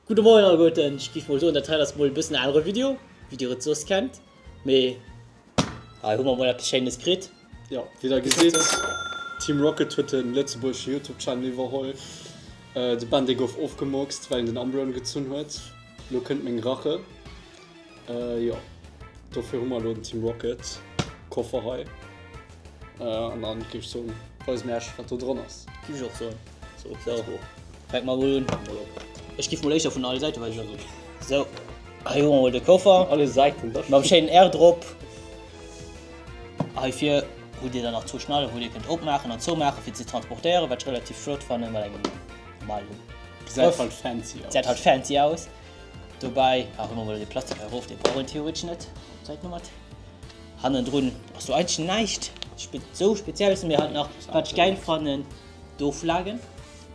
Gudde Moien alleguerten, ech giff mol soen dat hei ass mol e bëssen anere Video wéi dir et soss kennt, mee hei hu mer mol eppes schéines kritt. Jo, wéi der gesitt, Team Rocket huet de lëtzebuergesche Youtube Channel iwwerholl. De Ben dee gouf ofgemurkst well en den Umbreon gezunn huet. Lo kënnt meng Rache. Jo, dofir hu mer elo den Team Rocket Koffer hei. An dann géif ech soen, weise mir iech wat do dran ass. Géif ech och soen. So, so. Fänke mer mol un. Ech géif mol éischter vun alle Säite weisen. Sou, hei hu mer mol de Koffer. Vun alle Säiten, dat Mam schéinen R drop. Hei vir hutt dir dann nach zwou Schnallen, wou dir kënnt opmaachen an zoumaachen, fir ze transportéieren, wat ech relativ flott fannen, mat engem normalen Gesäit halt fancy aus. Gesäit halt fancy aus. Dobäi, ah, huele mer mol de Plastik hei erof, dee brauch een theoretesch net. Op d'Säit domat. Hannendrun ass do eigentlech näischt sou Spezielles, mee halt nach, wat ech gäil fannen, d'Oflagen,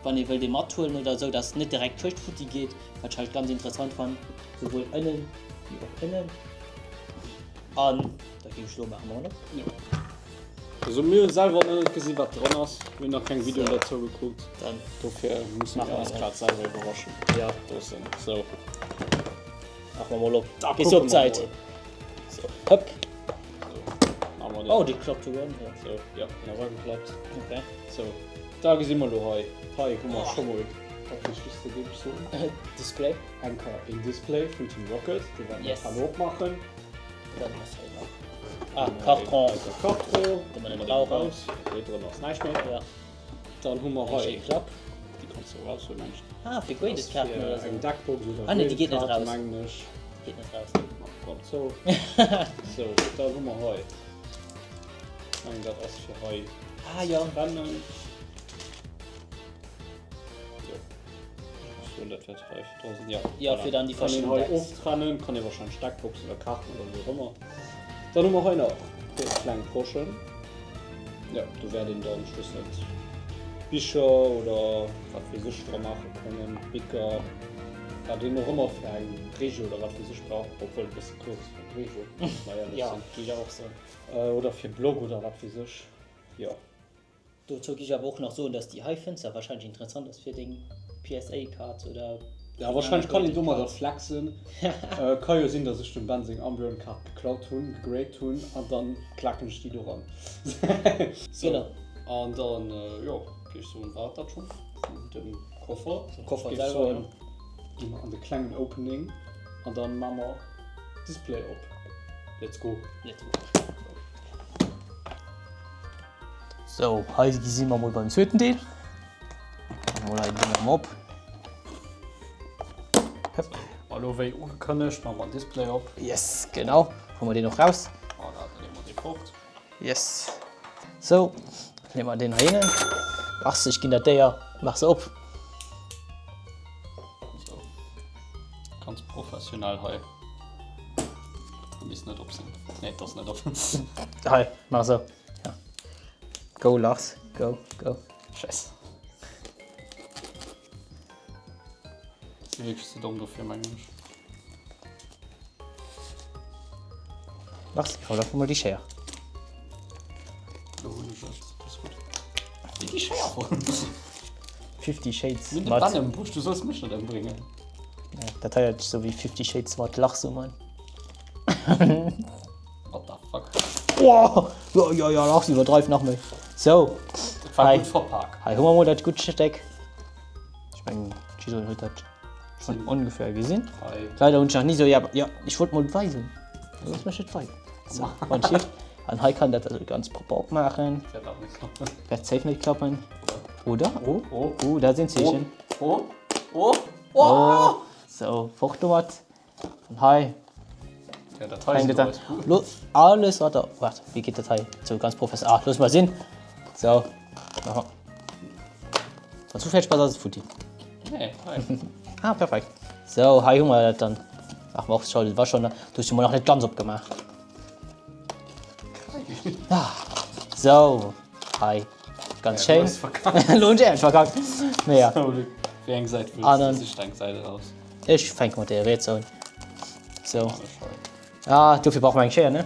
wann ee wëllt ee mathuelen oder esou, dass net direkt d'Këscht futti geet, wat ech halt ganz interessant fannen, souwuel ënnen wéi och ënnen. An da géif ech elo maache mer op. Jo. Also mir hu selwer nach net gesinn, wat dran ass. Mir hunn nach keng Videoen dozou gekuckt. Dann Dofir musse mir eis grad selwer iwwerraschen. Ja. Loossen. Sou. Maache mer mol op. Da Gees du op kucke mer d'Säit. mol. So, hëpp. So, machen wir Oh, déi klappt souguer an hier. So, ja, den ass ageklappt. Okay. So, da gesi mer lo hei. Hei hu mer scho mol, dat muss just de géif ech soen. Display. Eng Ka een Display vun Team Rocket, dee wäerte mer Yes. herno opmaachen. Dann ass hei nach. Ah, Karton. Eise Karton. Den mer net Dee brauchen. raus. Okay, drënner ass näischt méi. Ja. Dann hu mer Eng hei. schéi Klapp. Déi kanns du eraushuelen, mengen ech. Ah, fir Graded Kaarten oder sou. Eng Deckbox oder Ah, nee, déi geet net Graded Kaarte, raus. mengen ech. Déi geet net raus. Kommt zou. Sou, dann hu mer hei. Ech mengen, dat ass fir hei Ah, ja. ze trennen. Jo. Ech soen, dat wäert hei fir dra sinn. Ja, Ja, fir dann déi Kann een verschidden hei Decks. oftrennen, kann ee wahrscheinlech Deckboxen oder Kaarten oder wéi och ëmmer. Dann hu mer hei nach déi kleng Poschen. Jo, do wäert een dann, ech weess net, Bicher oder wat weess ech dra maache kënnen, Bicker, wat een och ëmmer fir eng Regio oder wat weess ech brauch, obwuel e bësse grouss ass fir eng Regio, muss mer éierlech Ja, sinn. géif ech och soen. Oder fir Blog oder wat weess ech, jo. Dozou géif ech awer och nach soen, dass déi hei Fënster wahrscheinlech interessant ass fir deng PSA Cards oder. Ja, wahrscheinlech kann een domadder flexen. Ka jo sinn, dass ech dem Ben seng Umbreon Kaart geklaut hunn, gegrade hunn an dann klaken ech déi doran. Sou, Genau. an dann, jo, géif ech soen, war et dat schonn vun dem Koffer. Vum Koffer Géif selwer, soen, gi mer an de klengen Opening an dann maa mer Display op. Let's go. Let's go. Sou, hei si mer mol beim zweeten Deel. Mol hei Dinger emol op. Hëpp. Elo wéi ugekënnegt, maache mer den Display op. Yes, genau. Hu mer deen och raus. Voilà, dann leeë mer dee fort. Yes. Sou, leeë mer deen hei hinnen. Lars, ech ginn der d'Éier, maach se op. Sou, ganz professionell hei. Da misst net op sinn. Nee, et ass net op. Hei, maach sou. Ja. Go Lars, go, go. Scheiss. Si wierklech ze domm dofir, mengen ech. Lars, ich hol einfach mal die Schéier. Do hunn ech et. Das ist gut. Wéi déi Schéier holen. Fifty Shades Mit dem mat. Ben ëmbruecht, du solls mech net ëmbréngen. Ja, dat hei huet sech sou wéi Fifty Shades mat Lars uman. What the fuck? Oh, ja, ja, ja, Lars iwwerdreift nach méi. So, Dat war Hei. gutt verpak. hei hu mer mol dat gutt Stéck. Ech mengen, jiddereen huet dat schonn ongeféier gesinn. Hei. Leider hunn ech nach ni sou, ja, ja, ech wollt mol weisen. Looss mech et weisen. So, wann schief. An hei kann dat also ganz propper opmaachen. Wäert awer net klappen. Wäert safe net klappen. Oder? Oh, oh. Oh, da sinn Zeechen. Oh, oh, Oh. oh! So, fort domat. An hei Ja, dat hei fänkt et an. Lo, alles wat der. Waart, wéi geet dat hei? Sou ganz profes. Ah, looss mol sinn. So. Aha. Wann du fäerdeg bass, ass et futti. Nee, hei. Ah, perfekt. So, hei hu mer dat dann. Ach, ma och schau, dat war schon, du hues jo mol nach net ganz opgemaach. Ah, so, hei. Ganz Ja, schéin. du hues verkackt. Lo hunn ech ehrlech verkackt. Mee ja. So, wéi eng Säit Ah, wëlls dann- du? Sich deng Säit eraus. Ech fänke mat der riets un. So. Ah, dofir brauche mer eng Schéier, ne?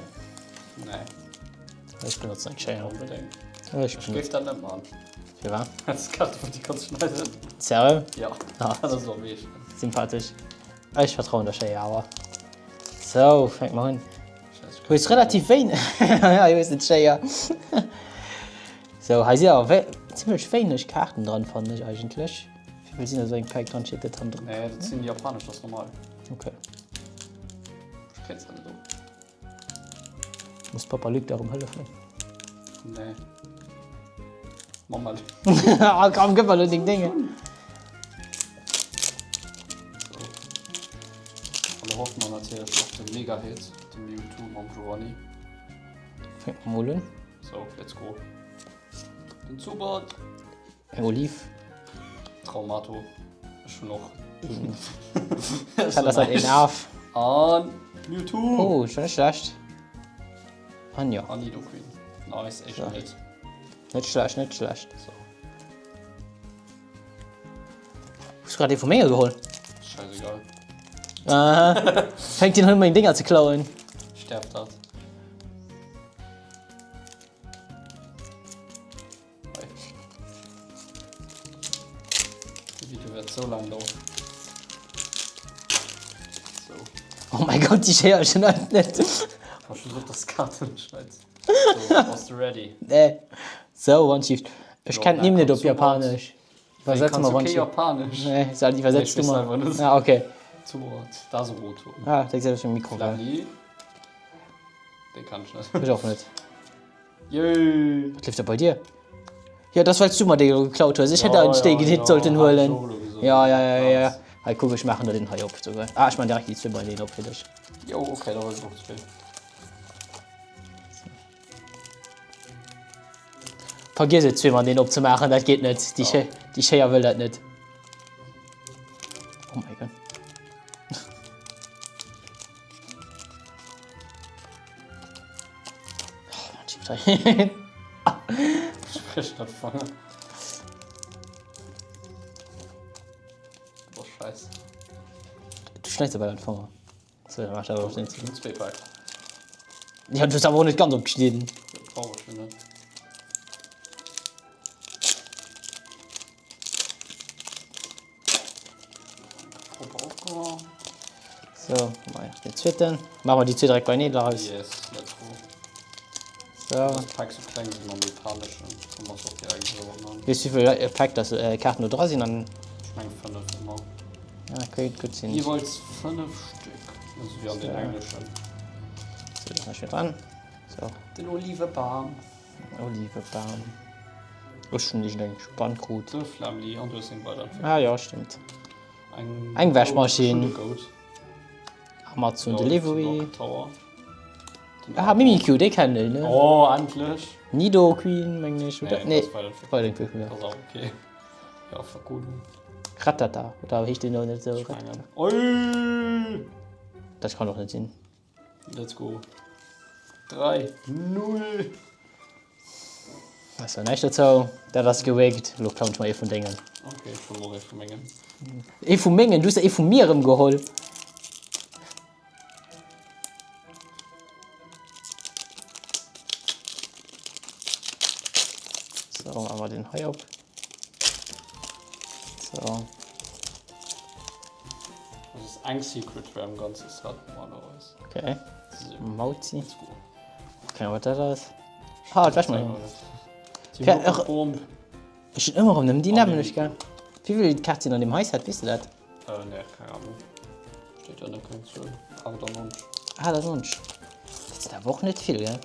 Nee. Ech benotzen eng Schéier. Onbedéngt. Ech Ech géif dat net man. Firwat? Das Karte, wou die kannst schneiden. Seriö? Ja. Ah. Dat ass am meeschten. Sympathesch. Ech vertrauen der Schéier awer. Sou, fänke mer un. Hues relativ wéineg. Ja, hues net Schéier. Sou, hei si awer zimmlech wéineg Kaarten dran, fannen ech eigentlech. Wéivill sinn a sou engem Pack dran? Steet dat hannendrun? Nee, dat sinn déi japanesch, dat ass normal. Okay. Ech kréien se net op. Muss Papa Luc der erëm hëllefen? Nee. Mamma Luc. Ah, komm, gëff mer lo deng Dénge. So. An da hoffe mer natierlech op de Mega-Hit, de Mewtwo mam Giovanni. Fänke mer mol un. So, let's go. Den Zubat. Eng Oliv. Traumato. Ech hunn och. Dat ass een Af. An Mewtwo. Oh, schon net schlecht. An jo. An Nidoqueen. Nice, echt so. net. Net schlecht, net schlecht. So. Hues du grad ee vu menge geholl? Scheißegal. Aha. Fänkt den un meng Dinger ze klauen. Sterft dat. De Video wäert sou laang daueren. So. Oh mein Gott, déi Schéier schneit net. Pass just op, dass d'Kaarten net schneit. So, bass du ready? Nee. So, One-Shift. Ech kenn d'Nimm net op Japanesch. Iwwersetz mer One-Shift. Japanesch? Nee, sal iwwersetz du mer. Ah, okay. Zubat, dat ass e Rotom. Ah, dat gesäit aus wéi e Mikro. Flamly. Dee kann ech net. Ech och net. Yay! Wat leeft da bei dir? Jo, dat ass well s du mer déi elo geklaut hues. Ech hätt eigentlech déi Hit sollten huelen. Ja, ja, ja, ja. Hei, kuck, ech maachen der den hei op souguer. Ah, ech maachen direkt déi zwee beieneen op fir dech. Jo, okay, da hues och zwee. Vergiess et, zwee mateneen opzemaachen, dat geet net. Déi, déi Schéier wëll dat net. Oh my God. Sprich dat Fanger. Boah, scheiße. Du schneidest aber deinen Fanger. So, dann mach ich aber auch den Schon zwee Pack. Ja, du hast aber auch nicht ganz opgeschnitten. Brauch ich schon net. So, mal den zweiten. Machen wir die zwei direkt beineinander raus. Yes, let's go. So. Das Pack so kleng sinn am japaneschen. Da muss och direkt so an. Weess du, wéi vill Pack das äh, Karten do dra sinn? An Ech meng 5 ëmmer. ja, kéint gutt sinn. Jeeweils 5 Stück. Also wéi an den englischen. So, das mach ich dran. So. Den Olivebam. Olivebam. Ech hunn iergendeng Spann krut. De Flamly an du hues seng Weiderentwécklung. Ah jo, stëmmt. Eng, Eng Wäschmaschinn. Goat. Amazon Delivery. Tower. Ah, Mimikyu, dee kennen ech, ne? Oh, endlech! Nidoqueen, mengen ech, oder? Nee, Nee, Weiderentwécklung, ja. Das ass auch okay. Ja, vergucken. Rattata, oder heescht deen elo net esou? Ech mengen. Oi! Dat kann och net sinn. Let's go. 3, 0. Ech soen näischt dozou. Dat ass gewéckt. Elo klauen ech mer ee vun dengen. Okay, ech huelen och ee vu mengen. Ee vu mengen? Du hues der ee vu mir erëm geholl. So, maache mer deen hei op. So. Das ist eng Secret Rare am ganze Set normalerweise. Okay. Mauzi. Let's go. Keine Ahnung, wat dat ass. Ah, d'Wäschmaschinn. Die Ja, Rocket Bomb. Ech hunn ëmmer erëm nëmmen déi nämmlecht, gell? Wéi vill Kaart sinn an deem hei Set, weess de dat? Äh, nee, keng Ahnung. Steet da net keng Zuel. 98. 98. Dat sinn awer och net vill, gell?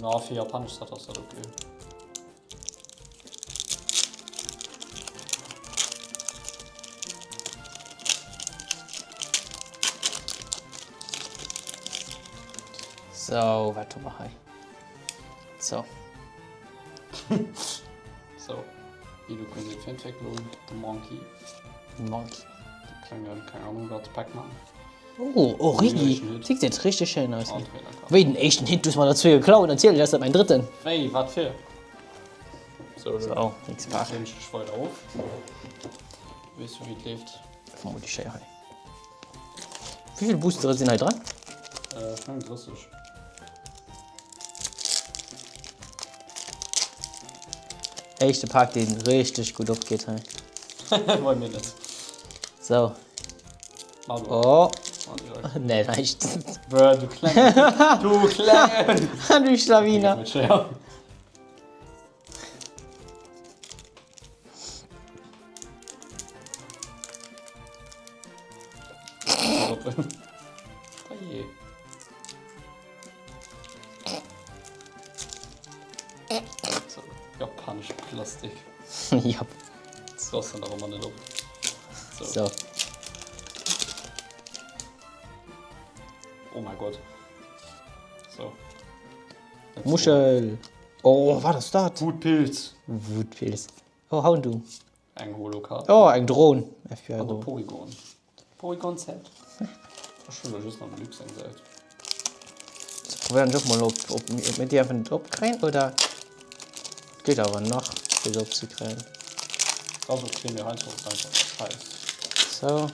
Na, fir japanesch Set ass dat okay. So, wat hu mer hei? So. So, wie du kënnt fir Entwécklung, de Monkey. Monkey. De klengen, keng Ahnung wat, Pac-Man. Oh, oh Rigi, Dee gesäit richteg schéin aus. Wéi den éischten Hit, du hues mer der zwee geklaut, natierlech ass dat mäin drëtten. Wéi, wat fir? So, so nächste Pak. Ech dech weider of. Weess du wéi et leeft? Vermutlich schéi hei. Wéi vill Boostere sinn hei dran? Äh, 35. Éischte Pak, deen richteg gutt opgeet hei. Bei mir net. So. Oh. Nee, näischt. Bruh, du Klengen. Du Klengen. Du Schlawiner. So, japanesche Plastik. Jap. Das ass dann awer mol net op. So. so. Oh mein Gott. So. Muschel. Oh, wat ass dat? Wutpilz. Wutpilz. Oh, Houndoom. Eng Holokart. Oh, eng Dron. FBI An de Porygon. Porygon Z. Ech hunn elo just nach dem Luc seng Säit. So, probéieren ech och mol op, op mir déi einfach net opkréien, oder? Geet awer nach, fir se opzekréien. Ass ok, mee heiansdo ass et einfach scheiss. So.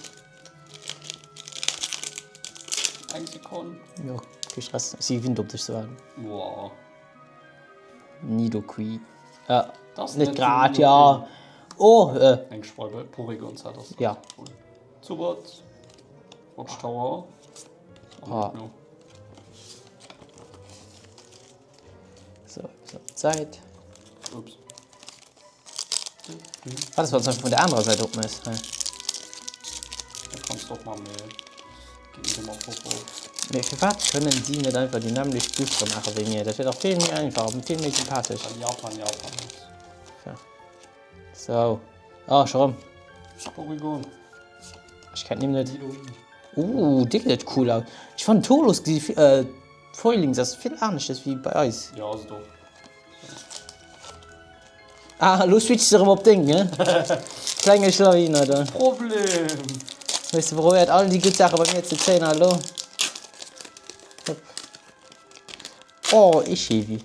Eng Sekonn. Jo, kee Stress, ech si gewinnt op dech ze waarden. Wow. Nidoqueen. Ja, net grad, ja. Oh, äh. Eng Schwalbe, Porygon Z ass Ja. Zubat, Watchtower. Ah. So, so, Zäit. Ups. Wat ass, wann s vun der anerer Säit opmëss? Hei. Da kanns du och mal méi ginn du mat Popo. Mee firwat kënnen si net einfach déi nämmlecht Boostere maache wéi mir? Dat wier dach vill méi einfach an vill méi sympathesch. Well Japan Japan ass. Ja. Sou. Ah, scho rëm. Porygon. Ech kennt Nimm net. Uh, dee gesäit cool aus. Ech fannen d'Holos gesi vill, äh, d'Foilings ass vill aneschtes wéi bei eis. Jo, ass et och. Ah, lo switcht se erëm op deng, ne? Klenge Schlawiner da. Problem! Hues de probéiert all déi gutt Saache bei mir ze zéien a lo. Hopp. Oh, Ishiwi.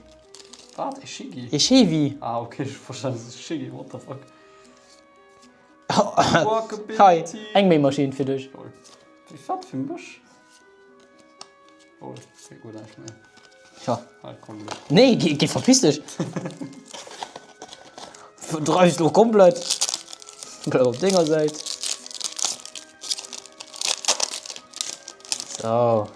Wat? Ishigi? Ishiwi. Ah, okay, ech hu verstanen, es ist Shigi, what the fuck. Hei, eng Méimaschinn fir dech. Lol. Wéi wat fir mech? Oh, okay, gut, näischt méi. Ja. Hei, komm du. Nee, geh, geh verpiss dech. Verdreifst du komplett. Bleib op denger Säit. So.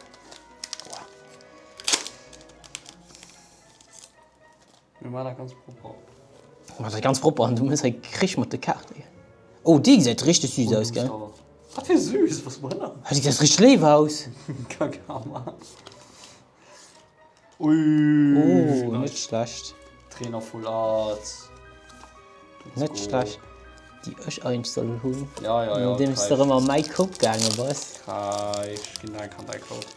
Mir maachen dat ganz propper. Mir maachen dat ganz propper an du mëss hei Krich mat de Kaarten. Oh, déi gesäit richteg süß aus, gell? Wat fir süß? Was war dat? Déi gesäit richteg léif aus. Kagama. Ui. Oh, net schlecht. Trainer Full Art. Net schlecht. Déi ech eigentlech soll hunn. Ja, ja, ja. Nodeems de rëm a mäi Koup gaange bass. Hei, ech ginn der eng an däi Koup.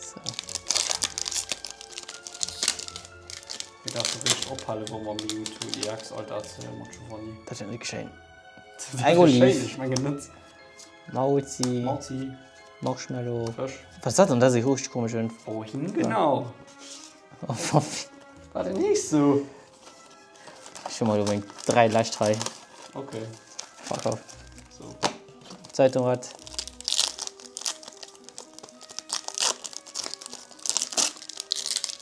So. Mir därfe richteg ophale wa mer Mewtwo EX alt erzielen mat Giovanni. Dat wär net geschéin. Dat Eng wär Oliv. schéin, ech mengen net. Mauzi. Mauzi. Marshmallow. Fësch. Was ass dat dann? Dat ass e richteg komeschen. Oh, hin genau. Oh, Faffi. War den nicht so? Ech hu mol elo meng 3 lescht hei. Okay. Fuck off. So. Zeitung hat.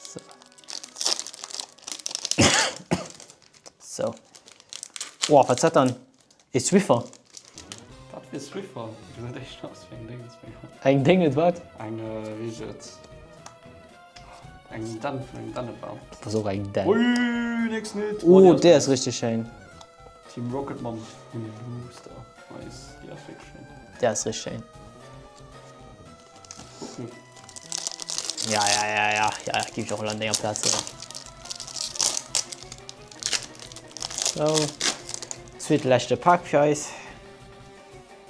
So. So. Oh, wat dat dann? E Swiffer. Wat fir Swiffer? Gesäit echt aus wéi eng Déngens. Eng Déngens wat? Eng, wéi heescht et? Eng Dänn vun engem Dännebam. Pass och eng Dänn. Ui, nix nit. Oh, déi ass richteg schéin. Team Rocket mam Booster. Nice, déi ass wierklech schéin. Déi ass richteg schéin. Ja, ja, ja, ja, ja, gif ich och an denger Plaz soen. So, zweete leschte Pak fir eis.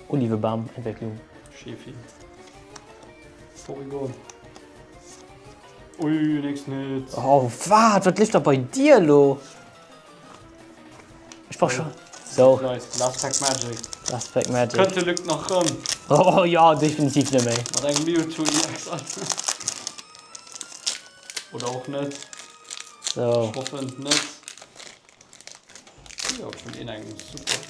Olivebam Entwécklung. Schäfi. Porygon. Ui, nix nit. Oh, wat? Wat leeft da bei dir lo? Ech brauch schon. So. Nice. Last Pack Magic. Last Pack Magic. Kënnt de Luc nach rëm? Oh ja, definitiv net méi. Mat engem Mewtwo EX, Alter. Oder och net. So. Ech hoffen net. Jo, schon een engem super.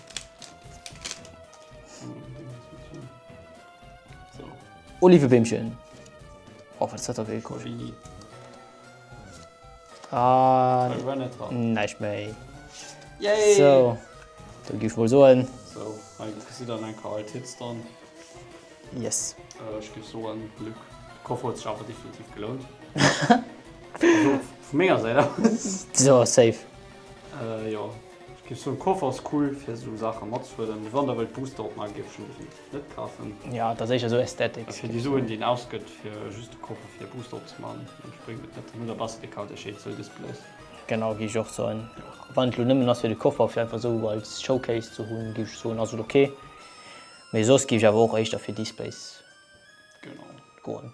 So. Olivebeemchen. Oh, wat ass dat da fir ee cool. Genie. Ah, näischt méi. Yay! So, da gi ech mol soen. So. Sou, hei gesitt der eng Kéier all d'Hits dann. Yes. Ech géif soen, Luc, de Koffer huet sech awer definitiv gelount. Also vu menger Säit aus. So, safe. Jo, ech géif soen, Koffer ass cool fir esou Saache matzehuelen. Mee wann der wëllt Booster opmaachen, géif ech en definitiv net kafen. Ja, et ass éischter esou Aesthetics. Fir déi Suen, déi een ausgëtt fir just de Koffer fir e Booster opzemaachen, bréngt et net. Dann hutt der besser dir kaaft iech eenzel Displays. Genau, géif ech och soen. Wann et elo nëmmen ass fir de Koffer, fir einfach esou als Showcase ze hunn, géif ech soen, ass et ok. Mee soss géif ech awer och éischter fir Displays goen.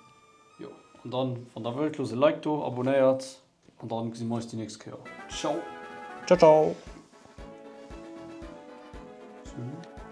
Jo, an dann, wann der wëllt, loosst e Like do, abonnéiert an dann gesi mer eis déi nächst Kéier. Ciao! Ciao ciao! Sou.